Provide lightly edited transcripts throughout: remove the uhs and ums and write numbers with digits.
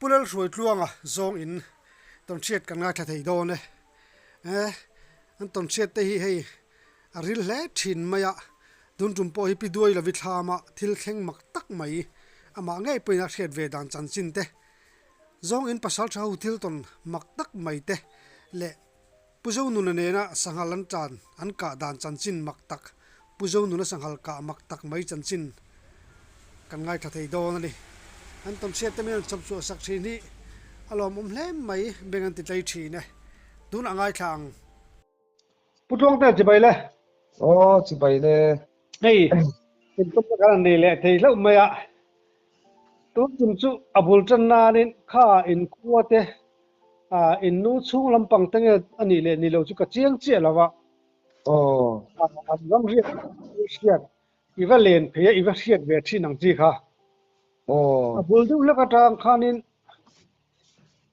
Pu Lalhruaitluanga zawng in tawnhriat kan ngaithla thei dawn e. Eh an tawnhriat te hi hei a ril hle thin mai a, tun tum pawh hi pi duai lovi thlama thil thleng mak tak mai amah ngei pawhin a hriat ve dan chanchin te zawng in pasal tha ho thil tawn mak tak mai te leh Pu Zonuna nena sanghal an tan an kah dan chanchin mak tak Pu Zonuna sanghal kah mak tak mai chanchin kan ngaithla thei dawn a ni. An tawnhriat te min chawp chhuah sak thin hi a lawmawm hle mai beng an ti tlei thin e. Tunah ngaithla ang. Pu Tluangte chibai le. Aw chibai le. Hei intumna kan han nei leh thei hlauh mai a. Tun tum chu a bul tan nanin kha inkhua te in nu chhung lampang te nge a nih leh ni lo chu ka chiang chiah lo a. Aw. An ram riak hriat i va len phei a i va hriat ve thin ang chi kha. Aw. A bul deuh hlek atang khanin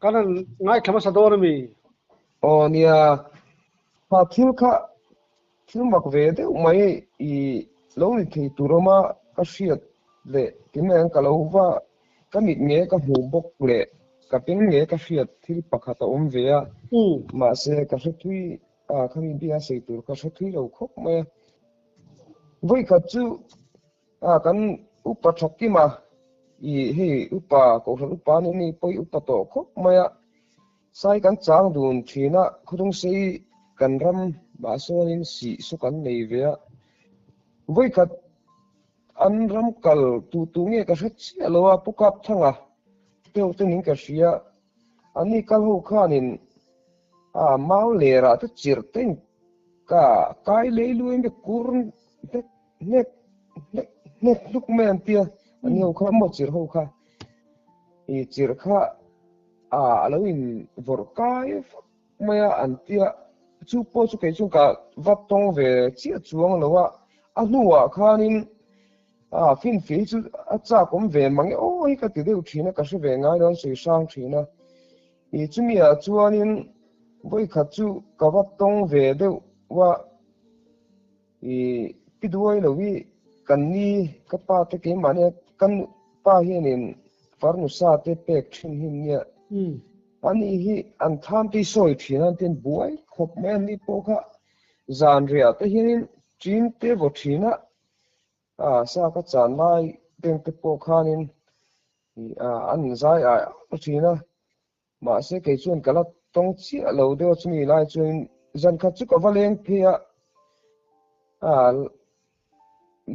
Kan han ngaithla hmasa dawn a mi? Aw nia, kha thil kha thil mak ve deuh mai i lo ni thei tur awm a ka hriat leh tinge ka lo va ka mit nge ka hmuh bawk leh ka beng nge ka hriat thil pakhat a awm ve a, mahse ka hre thui a khami bia sei tur ka hre thui lo khawp mai a. Vawikhat chu A kan upa tha kim a, i hei upa kohhran upa nih ni pawh hi upa tawh khawp mai a, sai kan chang dun thin a, khawdung sei kan ram ah sawnin sih saw kan nei ve a, vawikhat an ram kal tu tu nge ka hre chiah lo a, Pu Kapthanga deuh te ning ka hria, an ni kal ho khanin a mau lerah te chirh te in ka kai lei luai mai kur hnek Hnek hnek hnek hluk mai an tia an ho kha maw chirh ho kha i chirh kha a a lo in vawrh kai vak mai a an tia chu pawh chu kei chuan ka va tawng ve chiah chuang lo a a hnuah khanin a finfiah hi chu a chak awm ve mang e aw hi ka ti deuh thin a ka hre ve ngai lo an sawi hrang thin a i chumi ah chuanin vawikhat chu ka va tawng ve deuh a. I pi duai lo hi kan ni ka pa te keimahni kan pa hianin farnu sa te pek thin hi nia ani hi an tham te hi sawi thin a tin buai khawp mai an ni pawh kha zan riah te hianin chin te vaw thin a a sa ka chan lai beng te pawh khanin an zai ai thin a. Mahse kei chuan ka la tawng chiah lo deuh a chumi lai chuan zan khat chu ka va leng phei a, ah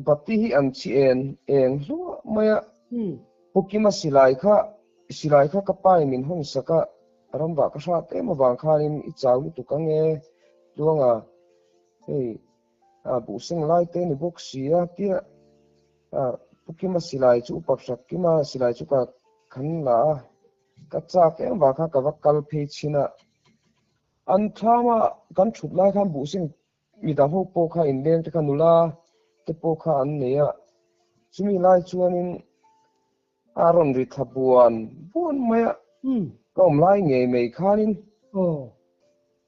bati hi an chhi en eng hluah mai a, Pu Kima silai kha silai kha ka pa in min hawn sak a, ramvah ka hrat em avang khanin i chau lutuk ang e Tluanga hei ah buhseng lai te ni bawk si a tia ah Pu Kima silai chu upa hrak Kima silai chu ka khan la a. Ka chak em vang kha ka va kal phei chhin a, an thlama kan thut lai khan buhseng midang ho pawh kha inleng te kha nula te pawh kha an nei a, chumi lai chuanin a rawn ri thla buan buan mai a, ka awm lai ngei mai khanin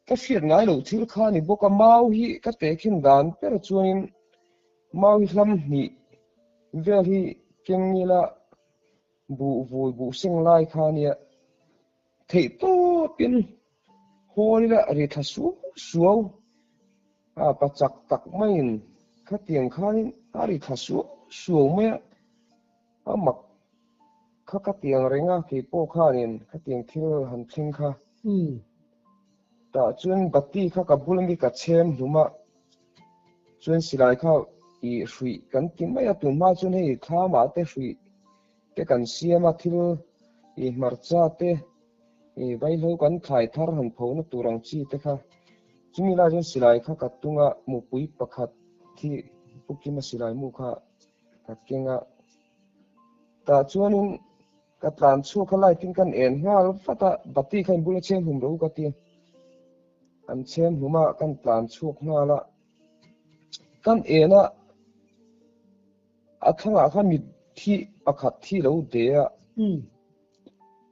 ka hriat ngai loh thil kha a ni bawk a, mau hi ka tehkhin dan ber chuanin mau hi hlam hnih vel hi keng ila Buh vui buh seng lai kha nia theih tawpin hawl ila ri thla suau suau a pa chak tak maiin khatiang khanin a ri thla suau suau mai a, a mak kha ka tiang reng a keipawh khanin khatiang thil han thleng kha tah chuan bati kha ka bul ami ka chhem hlum a. Chuan silai kha i hruih kan ti mai a, tunhma chuan hei thlamah te hruih te kan siam a, thil i hmarcha te i vaihlo kan thlai thar han pho na tur ang chi te kha. Chumi lai chuan silai kha ka tung a, mupui pakhat hi Pu Kima silai mu kha ka keng a. Tah chuanin ka tlan chhuak kha light in kan en nghal vat a, bati kha in bula cheng hlum ro ka ti a. Kan chhem hlum a, kan tlan chhuak nghal a, kan en a, a thlangah khan mit thi pakhat thi lo de a,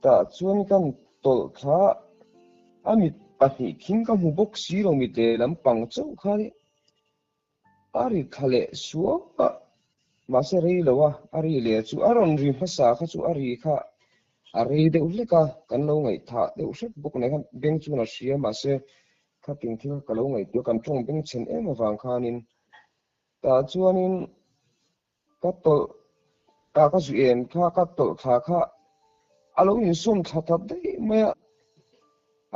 tah chuan kan tawlh thla a, a mit pahnih khing ka hmu bawk si lo mit lehlam pang chauh khan a ri thla leh suau a, mahse rei lo a, a ri leh chu a rawn ri hmasa kha chu a ri kha. A rei deuh hlek a, kan lo ngaihthah deuh hrep bawk nen khan beng chuan a hria mahse khating thil ka lo ngaihtuah kan tawng beng chhen em avang khanin tah chuanin ka tawlh ah ka zu en kha ka tawlh thla kha a lo insawm thla ta daih mai a,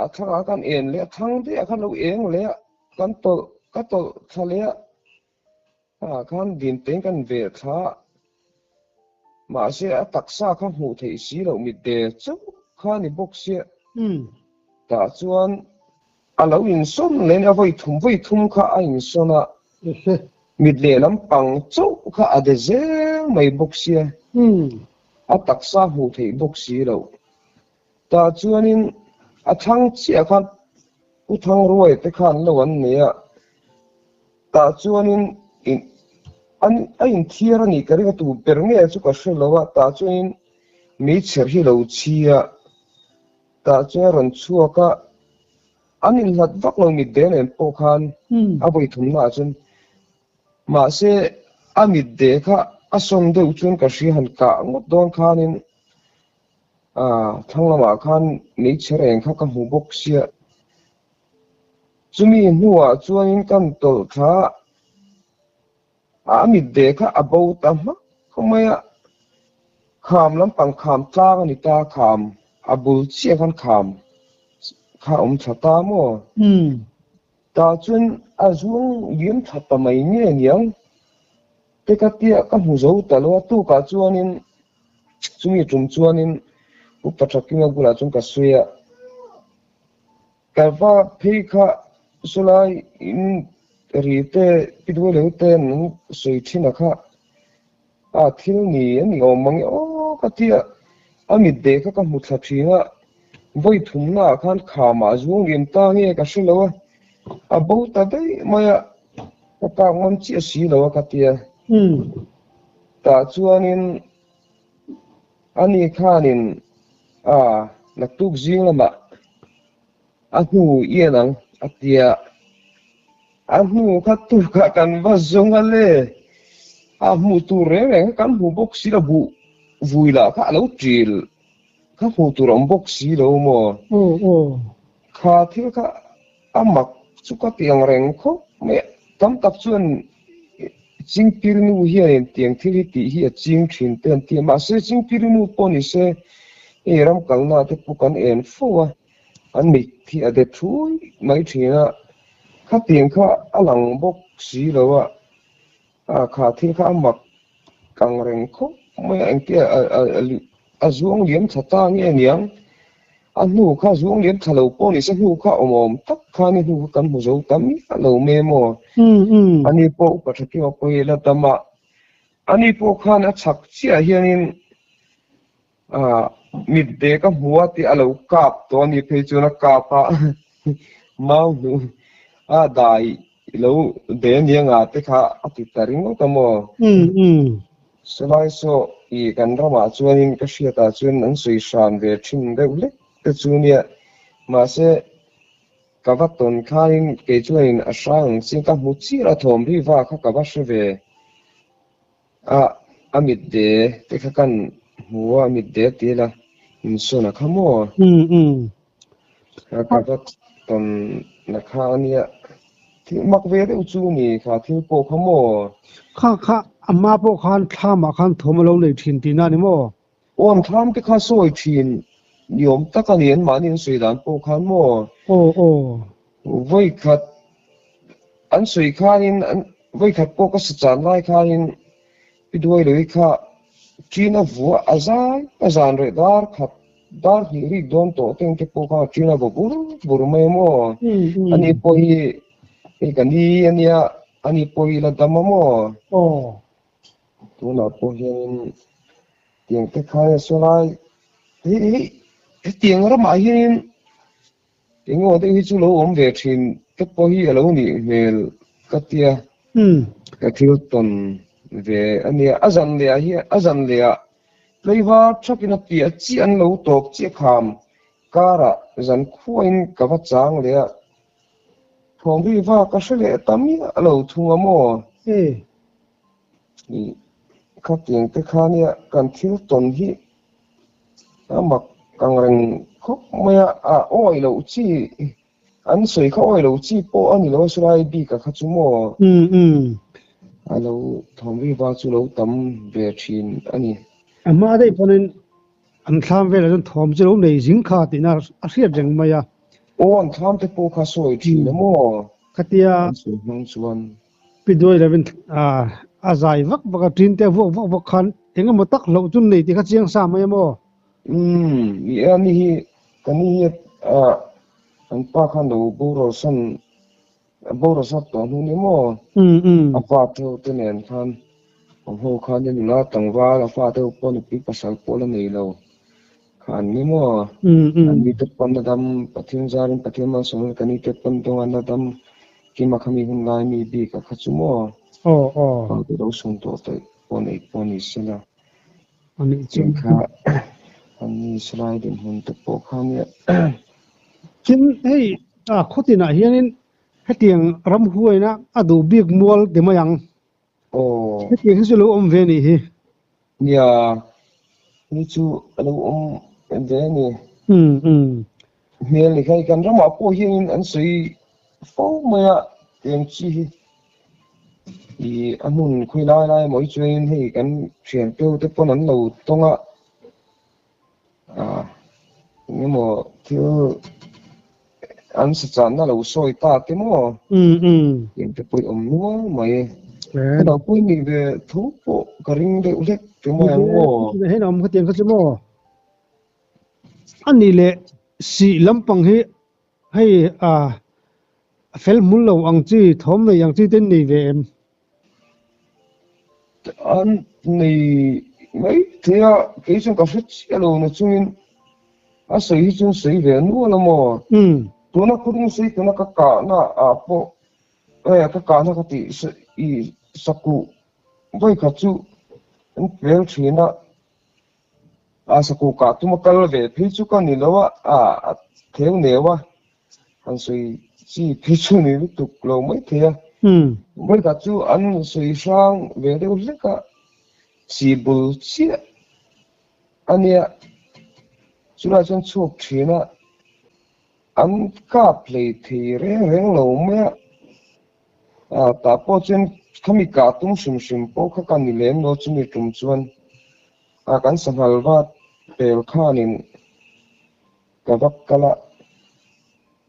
a thlangah kan en leh a thlang daih ah khan lo eng leh a kan tawlh ka tawlh thla leh a. Tah khan dinte kan ve thla a, mahse a taksa kha hmuh theih si loh mitde chauh kha ni bawk sia. Tah chuan a lo insawn leh a vawi thum vawi thum kha a insawn a, mit lehlam pang chauh kha a de zel mai bawk sia, a taksa hmuh theih bawk si loh. Tah chuanin a thlang chiah khan Pu Thangruai te khan lo an nei a. Tah chuanin in an a inthiar a nih ka ring a tu ber nge chu ka hre lo a, tah chuanin meichher hi lo chhi a, tah chuan a rawn chhuak a, an inhlat vak lo mitde nen pawh khan a vawi thumna ah chuan mahse a mitde kha a sawn deuh chuan ka hria han kah ngawt dawn khanin ah thlang lamah khan meichher eng kha ka hmu bawk sia. Chumi hnuah chuanin kan tawlh thla a, a mitde kha a bo ta hmak mai a, kham lampang kham tlang a ni ta, kham a bul chiah khan kham kha a awm thla ta maw? Tah chuan a zuang liam thla ta mai nge niang te ka tia ka hmu zo ta lo a, tukah chuanin chumi tum chuanin Upa Thakinga bulah chuan ka sawi a. Ka va phei kha sawlai in ri te pi duai lo te an sawi thin a kha a thil ni a ni awm mang e aw ka ti a, a mit deh kha ka hmu thla thin a, vawi thumna ah khan kham ah zuang liam ta nge ka hre lo a, a bo ta daih mai a, ka kak ngam chiah si lo a ka ti a, tah chuanin Ani khanin a naktuk zing lamah a hnu i en ang a ti a, a hnu kha tukah kan va zawng a le, a hmuh tur reng reng kha kan hmu bawk si lo, buh vui lah kha a lo ṭil kha hmuh tur a awm bawk si lo maw? Kha thil kha A mak chu ka ti ang reng khawp mai a, tam tak chuan Chingpirinu hianin tiang thil hi tih hi a ching thin te an ti a, mahse Chingpirinu pawh ni se hei ram kalna te pawh kan en fo a, an mit hi a de thui mai thin a, khatiang kha a lang bawk si lo a, A kha thil kha a mak kang reng khawp mai a, engtia a zuang liam tha ta nge niang? A hnu kha zuang liam tha lo pawh ni se hnu kha awm awm tak khan i hnu kha kan hmu zo ta miah lo mai maw? Ani pawh upa tha kima pawh hi la dam a, ani pawh khan a chhak chiah hianin Mit ve ka hmu a tih a lo kap tawh a ni phei chuan a kap a mau hnu a dai lo de ania nga te kha a ti ta ringawt a maw? Sawlai saw i kan ramah chuanin ka hriatah chuan an sawi hran ve thin deuh hlek te chu nia mahse ka va tawn khanin kei chuanin a hrang ang chian ka hmu chiah a thawm ri va kha ka va hre ve. A a mit de te kha kan hmu a, a mit de a ti la, insawn a kha maw? Ka va tawn na kha a nia, thil mak ve deuh chu ni kha thil pawh kha maw? Kha kha a hma pawh khan thlamah khan thawm a lo nei thin tihna a ni maw? Aw an thlam te kha sawi thin ni awm tak a ni, anmahni an sawi dan pawh khan maw? Aw aw. Vawi khat an sawi khanin an vawi khat pawh ka sa chan lai khanin Pi Duailovi kha ṭin a vua a zai a zan reh dar khat dar hnih rik dawn tawh te te pawh kha ṭin a vaw bur bur mai a maw? Ani pawh hi hei ka ni a nia ani pawh hi la dam a maw? Aw. Tunah pawh hianin tiang te khan a sawi lai hei hei hetiang ramah hianin eng emaw deuh hi chu lo awm ve thin te pawh hi a lo nih hmel ka tia ka thil tawn ve a nia. A zan leh ah hian a zan leh ah tlaivar thakin a piah chiah an lo tawp chiah kham karah zan khuain ka va chang leh a thawmri va ka hre leh ta miah lo thung a maw? Khatiang te kha nia kan thil tawn hi. A mak ang reng khawp mai a, a awih loh chi an sawi kha awih loh chi pawh a ni lo a sawi bik a kha chu maw? A lo thawm ri va chu lo tam ve thin a ni. A hma daih pawhin an thlam velah chuan thawm chu lo nei zing kha tihna a hriat reng mai a. Aw an thlam te pawh kha sawi thin a maw? Khatia. An sawi hmang chuan. Pi Duai lovin a zai vak vak a, ṭin te a vuak vak vak khan eng emaw tak hlauh chu nei tih kha chiang sa mai a maw? Umm, ni e, ani hi ka ni hi an pa khan lo boral san, boral sat tawh hnu ni maw? A fa te te nen khan awm ho khan a nula tlangval, a fa te ho pawh nupui pasal pawh la nei lo kha an ni maw? An ni te pawn a dam, Pathian zarin Pathian malsawmna ka ni te pawn dawnga na dam Kima kha mi hun lai mi bik a kha chu maw? Aw aw. Pau te lo sun tawh taih pawh nei pawh ni se la. A nih chu. Tiang kha an ni Salai dinhmun te pawh kha nia. Tin hei a khawtinah hianin hetiang ramhuaina a duh bik mual ti mai ang. Aw. Hetiang hi chu lo awm ve a nih hi. Nia, hei chu a lo awm ve a ni. Umm umm. Hmel ni kha kan ramah pawh hianin an sawi fo mai a, tiang chi hi i a hmun khawi lai lai emaw hi chuanin hei kan thian peu te pawn an lo tawng a, ah eng emaw thil An sachanna lo sawi ta te maw? Tiang te pawh i awm nual mai. Ka dang pawh i nih ve tho pawh ka ring deuh hlek te mai ang maw? Hei awm kha tiang kha chu maw? A nih leh sih lampang hi hei a fel hmul lo ang chi, thawm nei ang chi te an nei ve em? An nei mai thei a, kei chuan ka hre chiah lo na chungin a sawi hi chuan sawi ve nual a maw? Tuna khawdung sawi tuna ka kahna ah pawh eh ka kahna ka tih i sakuh vawikhat chu an pel thin a, a sakuh kah tuma kal ve phei chu ka ni lo a, a theu neu a. Han sawi chi phei chu ni lutuk lo mai thei a. Vawikhat chu an sawi hrang ve deuh hlek a, chi bul chiah a nia. Chulai chuan chhuak thin a, an kap hlei thei reng reng lo mai a. Tah pawh chuan khami kah tum hrim hrim pawh kha ka ni lem lo chumi tum chuan kan sanghal vat pel khanin Ka va kal a,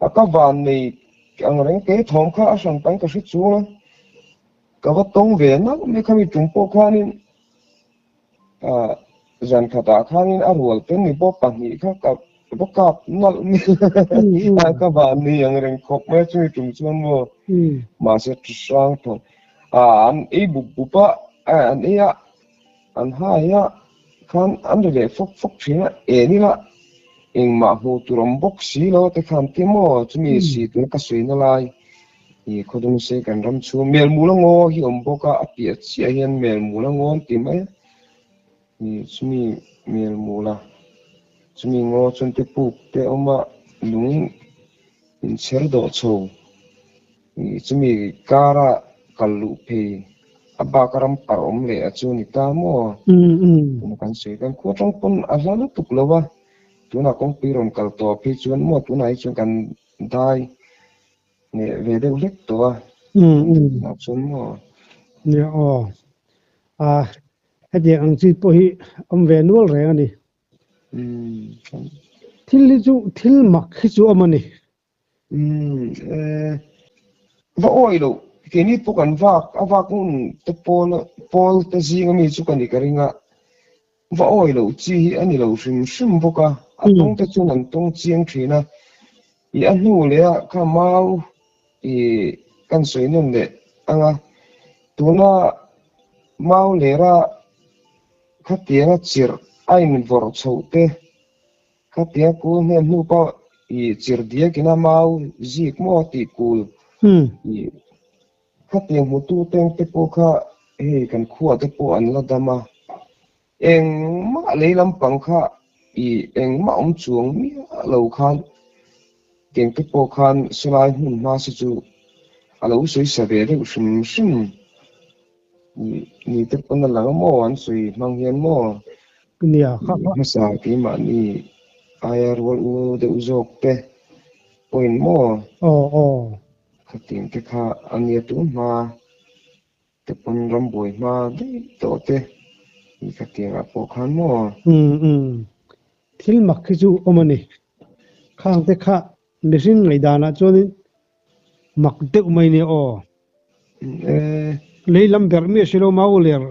a ka van nei ang reng kei thawm kha a hran pahin ka hre chung a, ka va tawng ve nalh mai khami tum pawh khanin ah zan khatah khanin a rual te ni pawh pahnih kha ka va kap nalh mai a, ka van nei ang reng khawp mai a chumi tum chuan maw mahse hrang thawm ah an ei bup bup a, an ei a An hai a, khan an ri leh fawk fawk thin a, en ila engmah hmuh tur awm bawk si lo te khan ti maw chumi si tuna ka sawi na lai i khawdung se kan ram chhung Melmula ngaw hi awm bawk a, a piah chiah hian Melmula ngaw an ti mai a, i chumi Melmula chumi ngaw chuan te puk te awm a, lung inchher dawh chho. Chumi kara kal luh phei a bak a ram parh awm leh a chu ni ta maw? Tuna kan sawi kan khua tang pawn a hla lutuk lo a, tunah kawngpui rawn kal tawh phei chuan maw tunah hi chuan kan dai neh ve deuh hlek tawh a, tunah chuan maw? Nia aw, a hetiang ang chi pawh hi awm ve nual reng a ni. Thil hi chu thil mak hi chu awm a ni. Umm eh va awih loh keini pawh kan vak a vak hun te pawl pawl te zing ami chu ka ni ka ring a va awih loh chi hi a ni lo hrim hrim bawk a a tawng te chuan an tawng chiang thin a ih a hnu leh a kha mau ih kan sawi nawn leh ang a tuna mau lera khatianga chirh a invawrh chhoh te. Khatia kul hnem hnu pawh i chir diak ina mau zik maw tih kul i khatiang hmutu teng te pawh kha hei kan khua te pawh an la dam a, engmah lei lampang kha i engmah awm chuang miah lo khan tiang te pawh khan sawlai hmun hma se chu a lo sawi sa ve deuh hrim hrim ni te pawn a lang a maw an sawi hmang hian maw. Nia, kha kha. Hmasa keimahni aia rual u deuh zawk te pawhin maw? Aw aw. Khatiang te kha a nia tun hma te pawn rambuai hma daih tawh te i khatiang ah pawh khan maw? Umm umm. Thil mak hi chu awm a ni. Khang te kha mihring ngaihdanah chuanin mak deuh mai nia aw. Lei lam berh miah si lo mau ler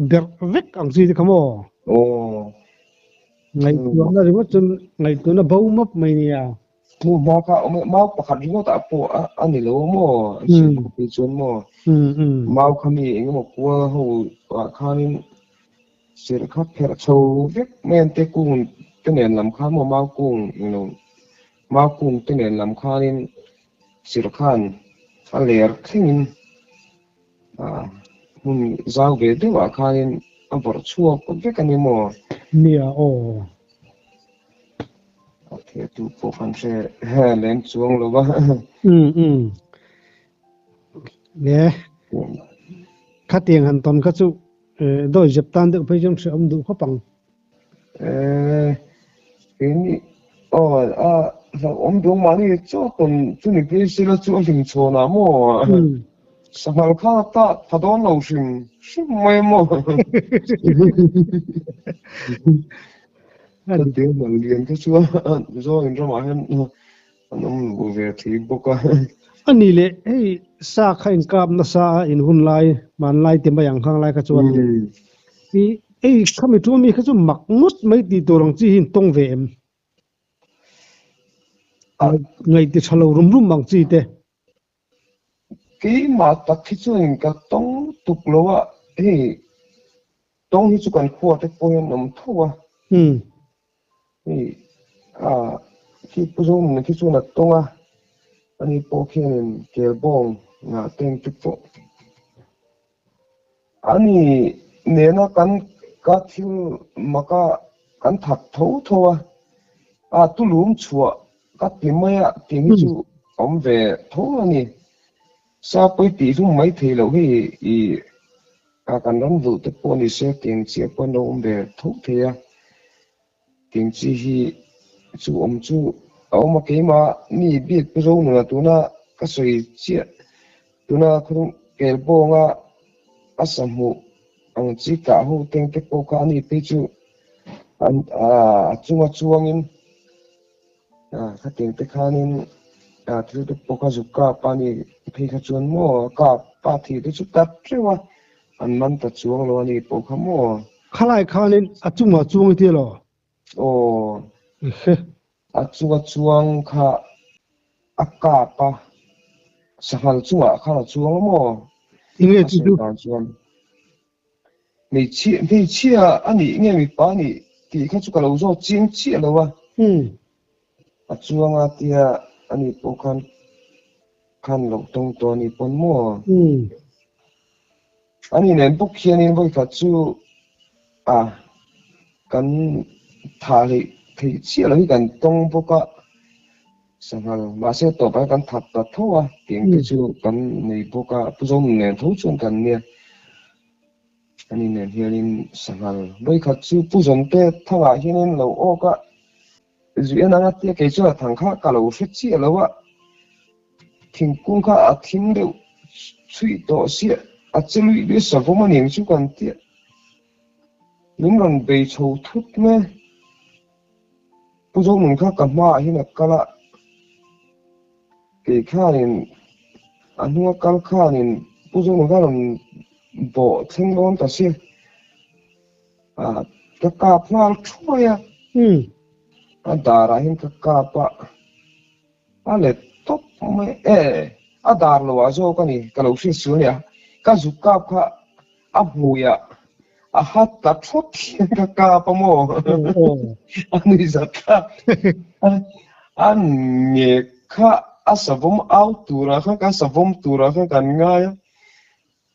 berh vek ang chi te kha maw? Aw. Ngaihtuahna ringawt chuan ngaihtuahna bo map mai nia. Hmu hma kha awm e, mau pakhat ringawt ah pawh a ni lo maw? An sawi khawp hi chuan maw? Mau kha mi eng emaw kual ho ah khanin serh kha pherh chho vek mai an te kung te nen lam khan maw mau kung englo mau kung te nen lam khanin Sir khan a ler thlengin hmun zau ve deuhah khanin a vawrh chhuak vek a ni maw? Nia aw. A theh tu pawh kan hre lem chuang lo va. Umm umm. Nge khatiang han tawn kha chu dawi zep tan deuh phei chuan hrehawm duh khawp ang. Eh, keini aw a hlauhawm duh mahni chaw tawn chu ni phei sela chu a hlim chhawn ah maw sanghal kha ta tha dawn lo hrim hrim mai maw ka tia hman lian kha chu Mizo in ramah hian an awm luh ve thei bawk a. A ni leh hei sa kha inkap nasa a in hun lai hmanlai ti mai ang khang lai kha chuan i hei khami tu ami kha chu mak ngawt mai tih tur ang chi hi in tawng ve em? Ngaih ti tha lo rum rum ang chi te. Keimah tak hi chuan ka tawng tuk lo a, hei tawng hi chu kan khua te pawh hian awm tho a. Hei ah khi Pu Zohmuna khi chuan a tawng a, ani pawh khianin Kelbawng ngah teng te pawh ani nena kan ka thil maka kan that tho tho a, a tulum chhuah ka ti mai a tih hi chu awm ve tho a ni. Sa pawi tih hlum mai thei loh hi i a kan ram duh te pawh ni se tiang chiah pawh an lo awm ve tho thei a, tiang chi hi chu awm chu a awm a keimah mi bik Pu Zonuna tuna ka sawi chiah tuna khawng Kelbawnga a sa hmuh ang chi kah ho teng te pawh kha ani phei chu an a chunga chuangin Khatiang te khanin thil te pawh kha zuk kap a ni phei kha chuan maw kap pa thih te chu tat reuh a, an man ta chuang lo a ni pawh kha maw. Khalai khanin a chungah chuang i ti elaw? Aw, a chunga chuang kha a kap a, sanghal chungah khan a chuang a maw? Enge chu chu? A sawi dan chuan. Hmeichhia hmeichhia a nih nge mipa a nih tih kha chu ka lo zawt chiang chiah lo a. A chuang a tia a nih pawh khan khan lo tawng tawh a nih pawn maw? A nih nen bawk hianin vawikhat chu a kan thah hleih theih chiah lo hi kan tawng bawk a. Sanghal, mahse tawpah hian kan that ta tho a, tiang te chu kan nei bawk a, Pu Zawm nen tho chuan kan nia, kan inen hianin sanghal vawikhat chu Pu Zawmte thangah hianin lo awk a, zui en anga tia kei chuan a thang kha ka lo hre chiah lo a, thingkung kha a thim deuh chhuih tawh sia, a che luih luih a savawm a ning chu kan tia, min rawn bei chho thut mai. Pu Zonun kha ka hmaah hian a kal a, kei khanin a hnunga kal khanin Pu Zonun kha a rawn bawh thleng dawn ta si, ah ka kap nghal thuai a, a darah hian ka kap a, a let tawp mai e, a dar lo ah zawk a ni, ka lo hriat sual a nia, ka zuk kap kha A hmuiah a hat ta thawt hian ka kap a maw? A nui zat thlak. A nge kha a savawm au turah khan ka savawm turah khan kan ngai a.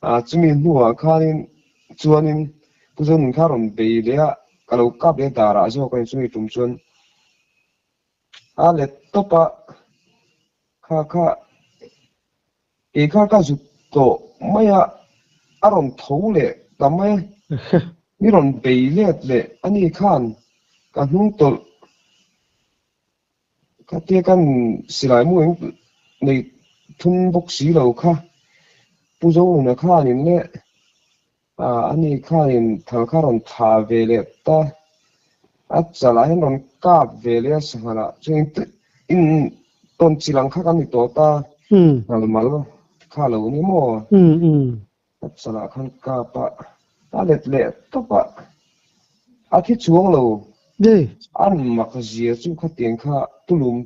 A chumi hnuah khanin chuanin Pu Zonun kha a rawn bei leh a, ka lo kap leh darah zawk a ni chumi tum chuan a let tawp a, kha kha Kei kha ka zut tawh mai a, a rawn tho leh ta mai a. Mi rawn bei let leh a ni khan ka hnung tawlh khatia kan silai mu eng nei thum bawk si lo kha Pu Zonuna khanin leh a ni khanin thal kha rawn thlah ve leh ta a chalah hian rawn kap ve leh a sanghalah chuan in tawn chil ang kha kan ni tawh ta nghalmal kha lo ni maw? A chalah khan kap a, a let leh tawp a, a thi chuang lo. An mak zia chu khatiang kha tulum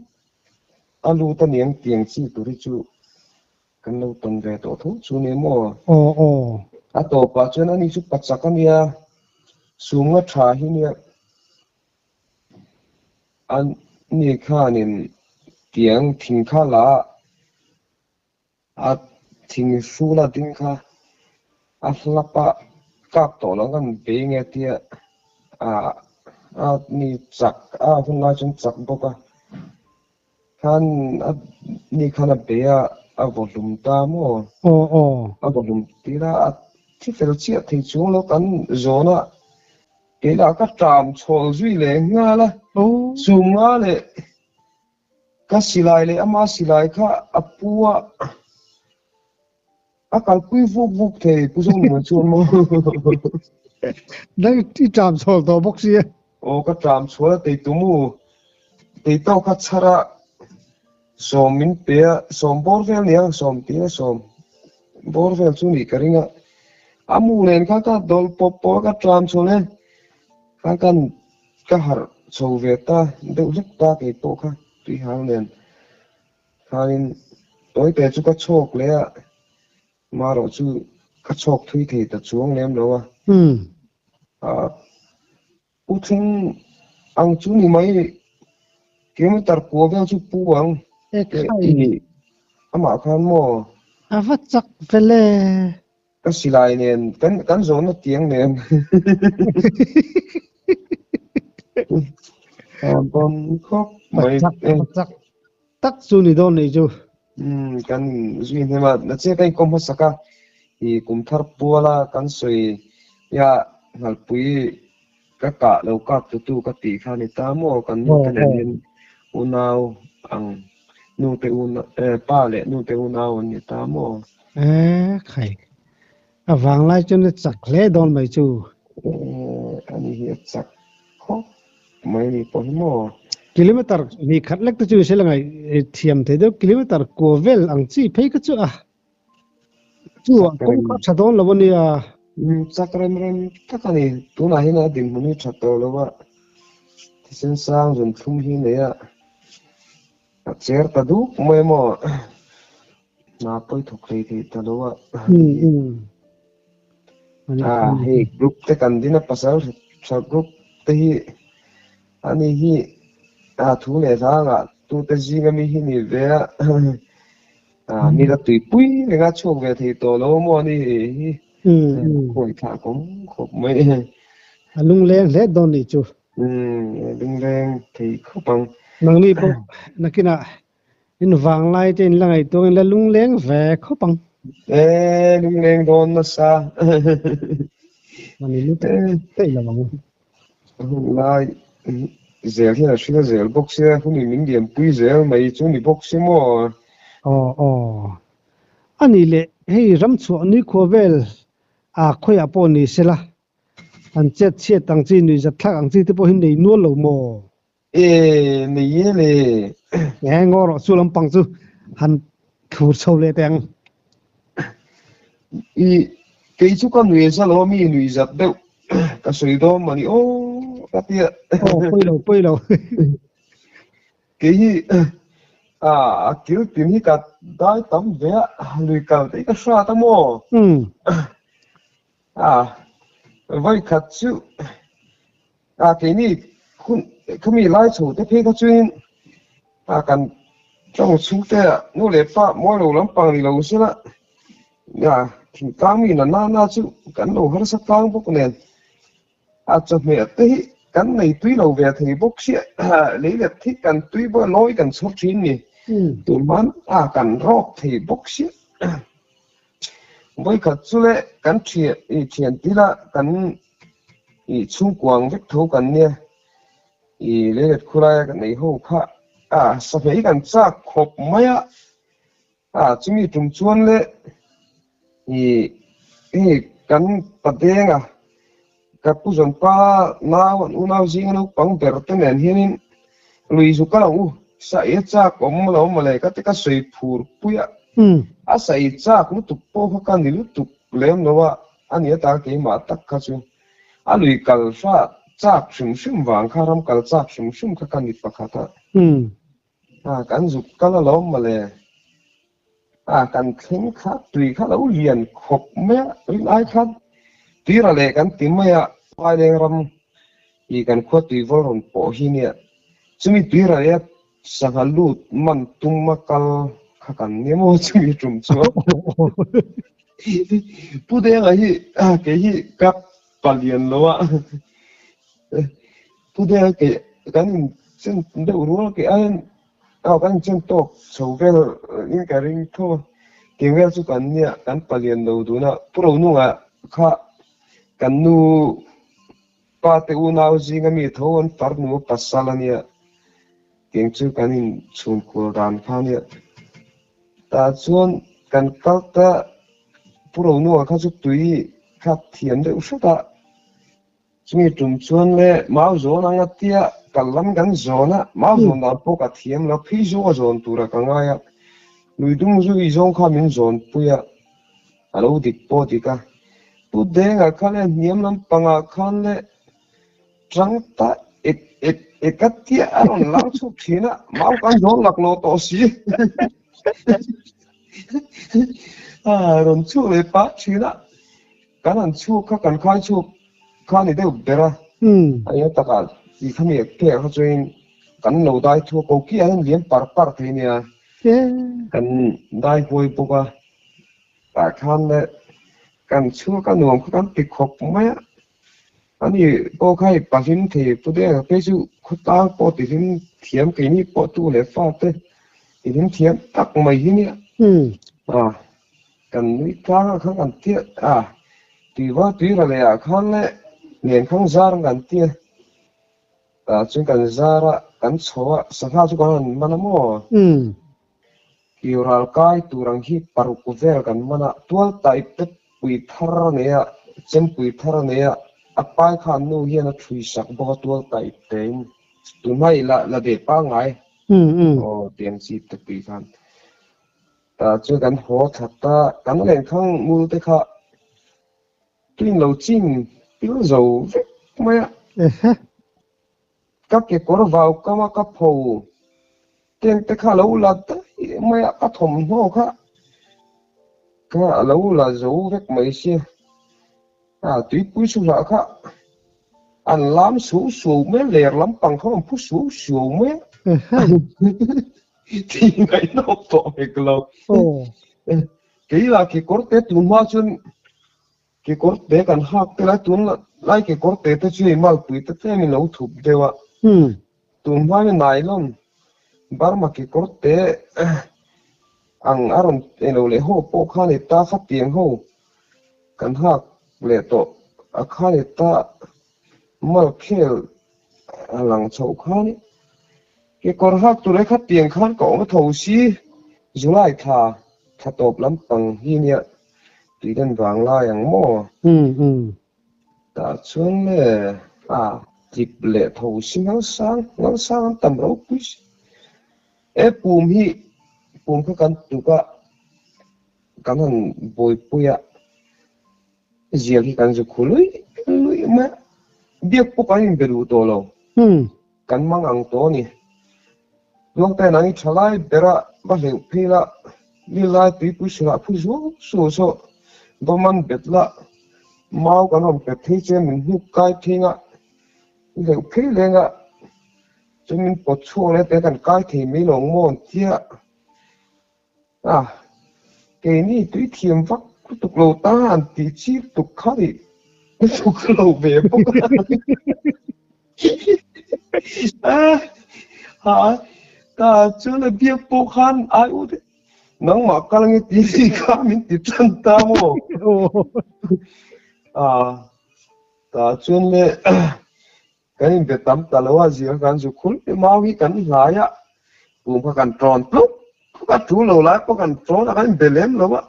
a lut a niang tiang chi tur hi chu kan lo tawn ve tawh tho chu ni maw? A tawpah chuan ani chu pachak a nia, sumnga tha hi nia. A ni khanin tiang thing kha la a. A thing hrula ding kha a hlap a, kap tawh lo kan bei nge tia ah a ni chak a hun lai chuan chak bawk a, khan a ni khan a bei a, a vaw hlum ta maw? Aw aw. A vaw hlum tir a, a thi fel chiah thei chuang lo kan zawn a, kei lah ka ṭam chhawl zui leh nghal a, chum nga leh Ka silai leh ama silai kha a pu a, a kalpui vuk vuk thei Pu Zonuna chuan maw. Nang i ṭam chhawl tawh bawk si e. Aw ka ṭam chhawl a teitum u, teitawk kha chhar a sawm min pe a, sawm bawr vel nia sawm tia sawm bawr vel chu nih ka ring a, a mu nen kha ka dawlh pawp pawp a ka ṭam chhawl e, kha kan Ka harh chho ve ta deuh hlek ta kei pawh kha tui hang nen khanin tawite chu ka chhawk leh a, marawh chu ka chhawk thui thei ta chuang lem lo a. Pu thleng ang chu ni mai kilometer kua vel chu pu ang tih amah khan maw? A va chak vel e. Ka silai nen kan kan zawhna tiang nen bawm khawp mai Pachak pachak tak chu ni dawn nih chu. Um kan zui hnem a na che ka inkawm hmasak a i kum thar puala kan sawi ya nghalpui ka kah lo kap tu tu ka tih kha ni ta maw kan nu te nen hian unau ang nu te unau pa leh nu te unau an ni ta maw. E khai a vang lai chuan a chak hle dawn mai chu. E ani hi a chak khawp mai ni pawh hi maw. Kilometer hnih khat lek te chu se la ngaih thiam thei deuh kilometer kua vel ang chi phei kha chu a Chu ah kawng kha a tha dawn lo a nia. Chak rem rem tak a ni. Tunah hian a dinhmun hi tha tawh lo a, thisen sang zun thlum hi nei a, a cher ta duk mai maw? Hna pawi thawk hlei thei ta lo a. Hei group te kan din a pasal tha group te hi ani hi thu leh hla ngah tute zinga mi hi ni ve a. Mi la tuipui reng a chhuak ve thei tawh lo maw ani hi khawi thlah kawm khawp mai. A lungleng hle dawn nih chu. A lungleng thei khawp ang. Nangni pawh nakinah in vanglai te in la ngaihtuah in la lungleng ve khawp ang. E lungleng dawn nasa. Mani lutuk theih lo ang. Hun lai zel hian a hria zel bawk sia, hun in min lianpui zel mai chu ni bawk si maw? Aw aw. A nih leh hei ramchhuah nikhua vel a khawiah pawh ni sela, an chet chhiat ang chi, nuihzat thlak ang chi te pawh hi nei nual lo maw? E nei e le. Nge ngaw rawh chu lampang chu han thlur chho leh teh ang. I kei chu ka nui za lo a mi nui zat deuh ka sawi dawn mawni aw ka tia. Aw pawi lo pawi lo. Kei hi a kil tin hi ka dai tam ve a lui kal te hi ka hrat a maw. A vawikhat chu A keini hun khami lai chho te phei kha chuin a kan tawng chhung te ah nu leh pa mawi lo lampang ni lo sela a thingtlang mi na na na chu kan lo harsa tlang bawk nen a chawhmeh te hi kan nei tui lo ve thei bawk sia lei let hi kan tui bawk a lawi kan chhawr thin ni tun hman a kan rawk thei bawk sia vawikhat chu le kan thian thian tila kan. I chhungkua ang vek tho kan nia. I leilet khulaia kan ei ho kha a sahmei kan chak khawp mai a. A chumi tum chuan le i hei kan padenga ka pu zawnpa nau an unau zinga naupang ber te nen hianin lui zu kal ang u saih a chak awm lo mawle ka ti ka sawi phur pui a. A saih chak lutuk pawh kha ka ni lutuk lem lo a, a ni ata keimah tak kha chu a lui kal hra chak hrim hrim vang kha ram kal chak hrim hrim kha ka ni pakhat a. A, kan zuk kal alawm mawle. A, kan thleng kha tui kha lo lian khawp mai a, rin ai khan tuira leh kan ti mai a, Phaileng ram i kan khua tuivawl rawn pawh hi nia, chumi tuira leh a sangha lut man tum a kal kha kan nia maw chumi tum chuan. Pu Denga hi kei hi ka palian lo a. Pu Denga kei kan in chen deuh rual kei aiin aw kan in chen tawk chho vel in ka ring tho a, kei vel chu kan nia kan palian lo dun a, Pu Ronunga kha kan nu pa te unau zinga mi tho an farnu a pasal a nia, keng chu kan in chhunkual dan kha a nia. Tah chuan kan kal ta Pu Ronunga kha chu tui kha thiam deuh hret a. Chumi tum chuan le mau zawn anga tia kal lam kan zawn a, mau zawn dan pawh ka thiam lo, phei zawng a zawn tura ka ngai a, lui dung zu i zawng kha min zawn pui a, a lo dik pawh dik a. Pu Denga kha le hniam lampangah khan le tang ta ek ek ek a tia a rawn lang chhuak thin a, mau kan zawn laklawh tawh si. A rawn chhuak leh pah thin a. Kan han chhuk kha kan khai chhuk kha ni deuh ber a, a eng takah tih kha mi pek kha chuan kan lo dai thu a, koki ah hian liam par par thei nia, kan dai huai bawk a, tah khan le kan chhuak a nuam kha kan ti khawp mai a, ani pawh kha hei pahlim thei pu deuh ang phei chu khawtlang pawh ti hlim thiam keini pawh tu leh fa te ti hlim thiam tak mai hi nia, a. Kan nui tlang ah khan kan tia a, tuiva tuira leh ah khan le nen khang zar an kan tia, tah chuan kan zar a, kan chho a, sangha chu kan han man a maw? Kiu ral kai tur ang hi paruk vel kan man a, tual taih te pui thar a nei a, chempui thar a nei a, a pai khan nu hian a thui sak bawk a tual taih tein, tunhma i la la deh pangngai, aw tiang chi te pui khan. Tah chuan kan haw that a, kan lenkhang mul te kha tuin lo ching pil zo vek mai a. Ka kekawr vau kam a ka pho teng te kha a lo la daih mai a, ka thawmhnaw kha kha a lo la zo vek mai sia. A tuipui chhuhlah kha an lam suau suau mai a, ler lampang kha an phu suau suau mai a. Tih ngaihnawm tawh hek lo. Kei lah kekawr te tun hma chuan kekawr te kan hak te lai tun lai kekawr te te chu hei malpui te tlem in lo thup deuh a. Tun hma hian nylon Burma kekawr te ang a rawn elo leh ho pawh kha ni ta khatiang ho kan hak leh tawh a kha ni ta malkhel a lang chhoh kha ni. Kekawr hak tur e khatiang khan ka awm tho si, July thla thla tawp lampang hi nia tui den vang lai ang maw? Tah chuan le a tlip leh tho si ngalsang ngalsang an tam ropui si. E pum hi pum kha kan tuk a, kan han buaipui a, ziak hi kan zu khu lui lui mai a, biak pawh kan inbe duh tawh lo. Kan mang ang tawh a ni. Tuangte nang i tha lai ber a, va hleuh phei la, mi lai tuipui hril ah phu zuau zuau saw, va man bet la, mau kan rawn pet phei che min hnuk kai pheng a, i hleuh phei leng a, chu min pawt chhuak leh te kan kai thei mai lo ang maw an tia. A, keini tui thiam vak lutuk lo ta an tih chi lutuk kha nih lutuk lo ve bawk a. A, ta chuan a biak pawh khan ai u te nangmah kal ange tih ri kha min ti tan ta maw? A. Tah chuan le kan inbe tam ta lo a, zir kan zu khul pi mau hi kan hlai a, pum kha kan tawn tluk tluk a, tu lo lai pawh kan tawn a, kan inbe lem lo a.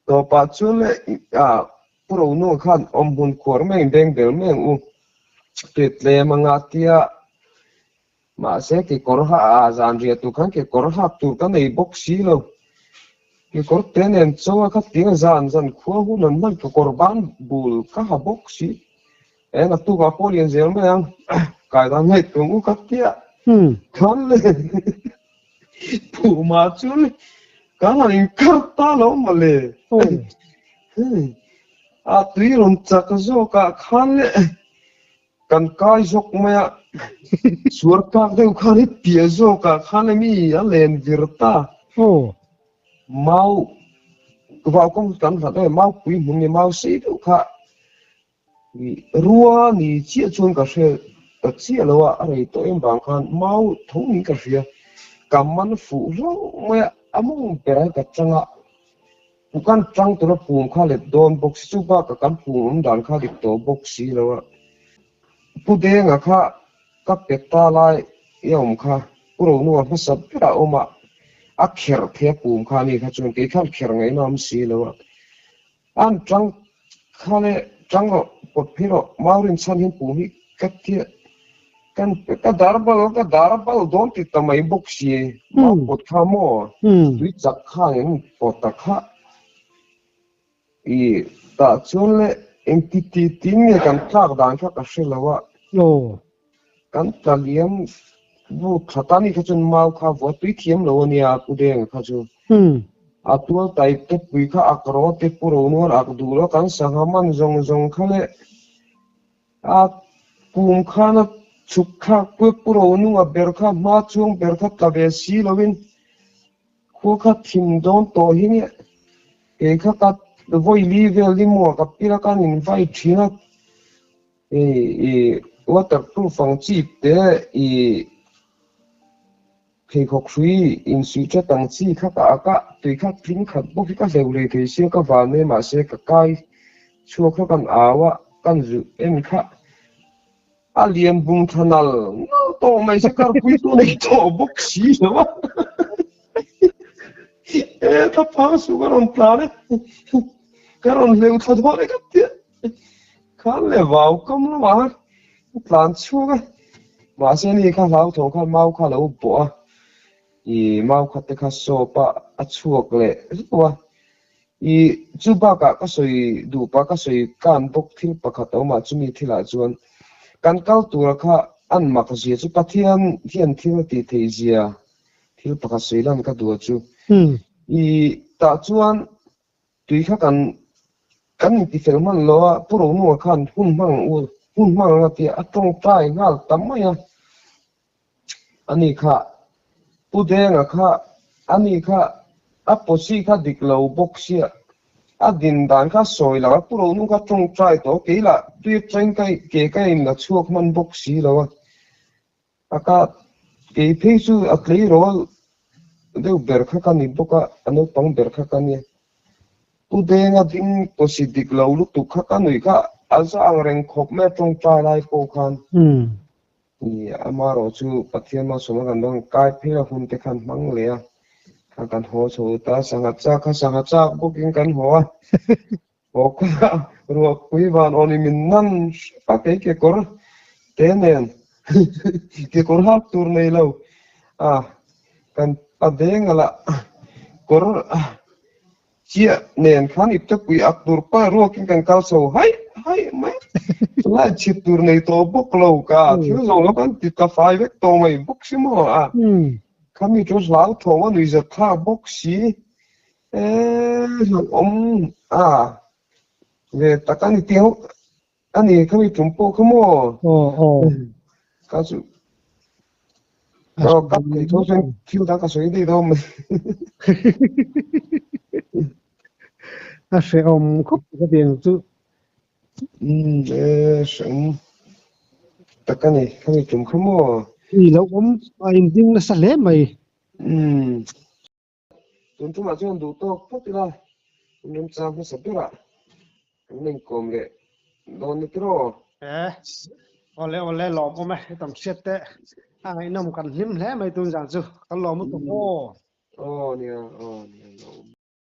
Tawpah chuan le Pu Ronuah khan awm hmun khuar mai ang beng bel mai ang u, tui tlem anga tia Mahse kekawr ha a zan riah tur khan kekawr hak tur ka nei bawk si lo. Kekawr te nen chaw a kha tiang zan zan khua hun an hman kekawr ban bul ka ha bawk si. E naktukah pawh lian zel mai ang kai dan ngaih tum u ka tia khan le Phuma chu kan han inkar ta lo mawle. A tui rawn chak zawkah khan le Kan kai zawk mai a, suar kak deuh khan hi piah zawkah khan emi a len vir ta. Mau vau kawng kan hlat em, mau pui hmun nge mau sei deuh kha rua ni chiah chuan ka hre ta chiah lo a, a rei tawh em vang khan mau tho niin ka hria. Ka man fuh hlauh mai a, a mawng ber a ka chang a. Kan tang tura phum kha let dawn bawk si chu bakah kan phum awm dan kha dik tawh bawk si lo a. Pu Denga kha ka pe ta lai i a awm kha Pu Ronuah hmasa berah a awm a, a kherh thei a pum kha ani kha chuan kei khan kherh ngaihna awm si lo a. An tang kha le tang rawh pawt phei rawh Maurin chhan hian pum hi ka tia Kan ka dar bal ka dar bal dawn ti ta mai bawk si mau pawt kha maw tui chak khan in pawt ta kha i tah chuan le engti ti tin nge kan tlak dan kha ka hre lo a kan tla liam bu tha ta ni kha chuan mau kha vua tui thiam lo ania pu deng kha chu a tual tai te pui kha ak ro te pu ro nuan ak duh lo kan sangha man zawng zawng kha le A kum khan a chhuk thlak pui pu ro nunga ber kha hma chuang ber kha tla ve si loin khua kha thim dawn tawh hi nge kei kha ka vawi li vel ni maw ka pil a kan in vai thin a i water proof ang chi te i pheikhawk hrui insuih that ang chi kha ka ak a tui kha tling khat bawk hi ka hleuh leh thei sia ka van mai mahse ka kai chhuak kha kan au a kan zuh en kha a lian bung tha nal nal tawh mai se karpui tu nei tawh bawk si lo a e ka phang su ka rawn tlan e ka rawn hleuh thla dawn e ka tia Khan leh vau kam lamah a tlan chhuak a, mahse ni kha hlauthawng khan mau kha a lo bawh a, ih mau khat te kha sawp a, a chhuak leh zauh a. Ih chu bakah ka sawi duh pah ka sawi kan bawk thil pakhat a awm a, chumi thilah chuan kan kal tura kha an mak zia chu Pathian hian thil a tih theih zia thil pakhat sawi lan ka duh a chu. Ih tah chuan Tui kha kan kan inti fel hman lo a, Pu Ronuah khan hun hmang u, hun hmang anga tia a tawngtai nghal ta mai a. Ani kha Pu Denga kha ani kha a posi kha dik lo bawk sia, a din dan kha sawi lo a, Pu Ronu kha tawngtai tawh kei lah tui atangin ka ke ka in la chhuak hman bawk si lo a. A ka kei phei chu a tleirawl deuh ber kha ka ni bawk a, a naupang ber kha ka nia. Pu Denga ding pawsi dik lo lutuk kha ka nuih kha a za ang reng khawp mai a tawngtai lai pawh khan. Ni amarawh chu Pathian malsawmna kan dawng kai phei a hun te khan hmang leh a, kha kan haw chho ta sangha chak kha sangha chak bawkin kan haw a. Aw ka ruahpui van aw ni min nan hrep a kei kekawr te nen kekawr hak tur nei lo a kan pa deng a lah kawr chiah nen khan ipte pui ak tur pa ruakin kan kal chho haih haih mai lai chhit tur nei tawh bawk lo ka thil zawng lo kan ti ta fai vek tawh mai bawk si maw a khami chu hlau thawng a nuihzat thlak bawk si. Eee awm a ve tak a ni tih ho a ni khami tum pawh kha maw ka chu aw ka thei tho chuan thil dang ka sawi daih dawn mai a hrehawm khawp ka ti ang chu umm e hrehawm tak a ni khami tum kha maw i lo awm a inding nasa hle mai umm Tun tumah chuan duh tawk phawt ila, remchang hmasa berah kan inkawm leh Dawn ni tiraw? E, awle awle lawm awm e, i tam hriat teh. A ngaihnawm kan hlim hle mai tun zan chu, kan lawm lutuk aw. Aw nia, aw nia.